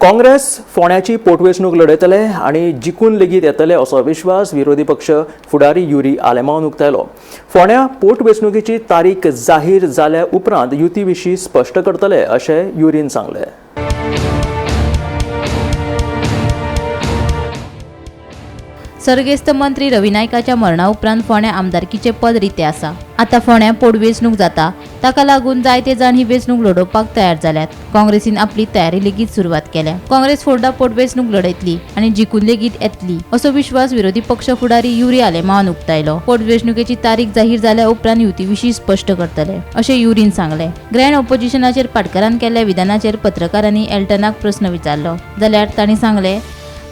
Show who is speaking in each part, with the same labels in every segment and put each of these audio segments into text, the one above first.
Speaker 1: काँग्रेस फोंड्याची पोटवेंचणूक लढयतले आनी जिखून लेगीत येतले असो विश्वास विरोधी पक्ष फुडारी युरी आलेमांवान उक्तायलो. फोंड्या पोटवेंचणुकेची तारीख जाहीर जाल्या उपरांत युती विशीं स्पश्ट करतले अशें युरीन सांगलें.
Speaker 2: सर्गेस्त मंत्री रवी नायकाच्या मरणा उपरांत फोंड्या आमदारकीचें पद रितें आसा. आतां फोंड्या पोटवेंचणूक जाता, ताका लागून जायते जाण ही वेंचणूक लडोवपाक तयार जाल्यात. काँग्रेसीन आपली तयारी लेगीत सुरवात केल्या. काँग्रेस फोर्डा पोटवेंचणूक लढयतली आनी जिखून लेगीत येतली असो विश्वास विरोधी पक्ष फुडारी युरी आलेमांवान उक्तायलो. पोटवेंचणुकेची तारीख जाहीर जाल्या उपरांत युती विशीं स्पश्ट करतले अशें युरीन सांगलें. ग्रँड ऑपोजिशनाचेर पाटकारान केल्ल्या विधानाचेर पत्रकारांनी एल्टनाक प्रस्न विचारलो जाल्यार तांणी सांगलें,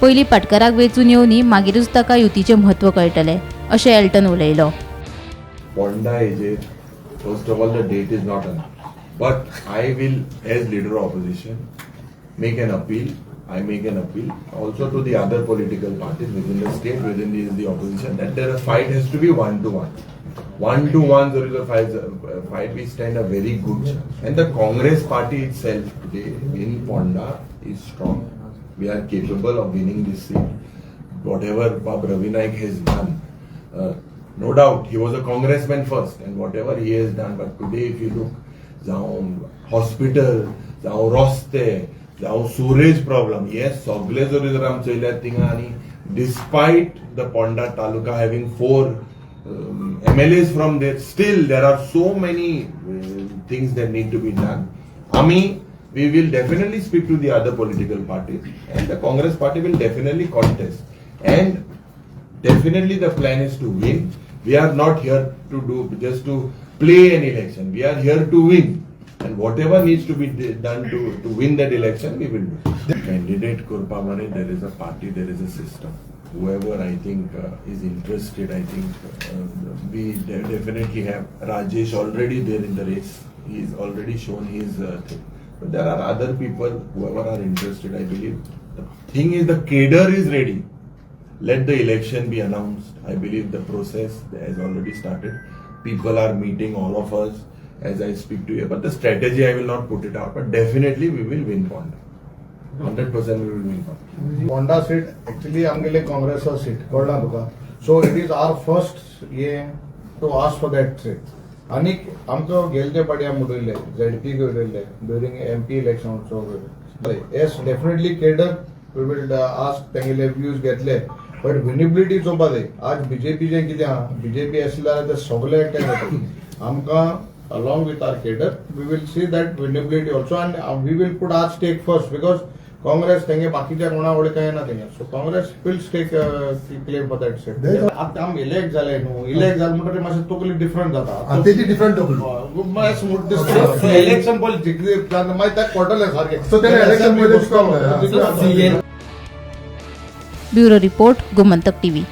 Speaker 2: पयलीं पाटकाराक वेंचून येवनी, मागीरूच ताका युतीचें म्हत्व कळटलें अशें एल्टन उलयलो.
Speaker 3: Ponda हेजेर first of all, the date is not announced, but I will, as leader of opposition, make an appeal. I make an appeal also to the other political parties within the state, within the opposition, that there a fight has to be one to one. One to one there is a fight, we stand a very good chance. And the Congress party itself today in Ponda is strong. We are capable of winning this seat. Whatever Bab Ravi Naik has done, no doubt he was a congressman first, and whatever he has done, but today if you look, जावं hospital, जावं रस्ते, जावं Suraj problem, हे सगळे जरी जर आमी चोयल्यार थिंगा, आनी despite the Ponda taluka having four MLAs from there, still there are so many things that need to be done. आमी, we will definitely speak to the other political parties, and the Congress party will definitely contest. And definitely the plan is to win. We are not here to do just to play an election. We are here to win. And whatever needs to be done to win that election, we will do. Candidate करपा मरे, there is a party, there is a system. Whoever, I think, is interested, I think we definitely have Rajesh already there in the race. He's already shown his thing. But there are other people, whoever are interested, I believe. The thing is, the cadre is ready. Let the election be announced. I believe the process has already started. People are meeting all of us as I speak to you. But the strategy, I will not put it out. But definitely we will win Ponda. 100% we will win Ponda.
Speaker 4: Ponda seat actually आमगेले काँग्रेसा seat, कळ्ळा तुका? So it is our first हे to ask for that seat. आनीक आमकां गेले ते पाटी आमी उडयल्ले, झेडपीक उडयल्ले during MP election also. Yes, definitely cadre we will ask, तेंगेले व्यूज घेतले, बट विनेबिलिटी चोवपा जाय. आज बीजेपीचें कितें आहा, बीजेपी आसले जाल्यार ते सगळे एकठांय जाता. आमकां along with our cadre, we will see that winnability also, and we will put our stake first, because Congress तेंगे बाकीच्या कोणा वडे काय ना तेंगे. So Congress will stake claim for that seat. आतां आमी इलेक्ट जाले न्हू, इलेक्ट जाले म्हणटकीर मातशें तकली डिफरंट जाता.
Speaker 5: तेजी डिफरंट तकली.
Speaker 4: मागीर स्मूथ दिसता. इलेक्शन पयलीं जिखले, मागीर ताका कळटलें सारकें.
Speaker 5: So तेणे election पयलीं जिखोंक जाय, हा.
Speaker 2: Bureau report, Gomantak TV.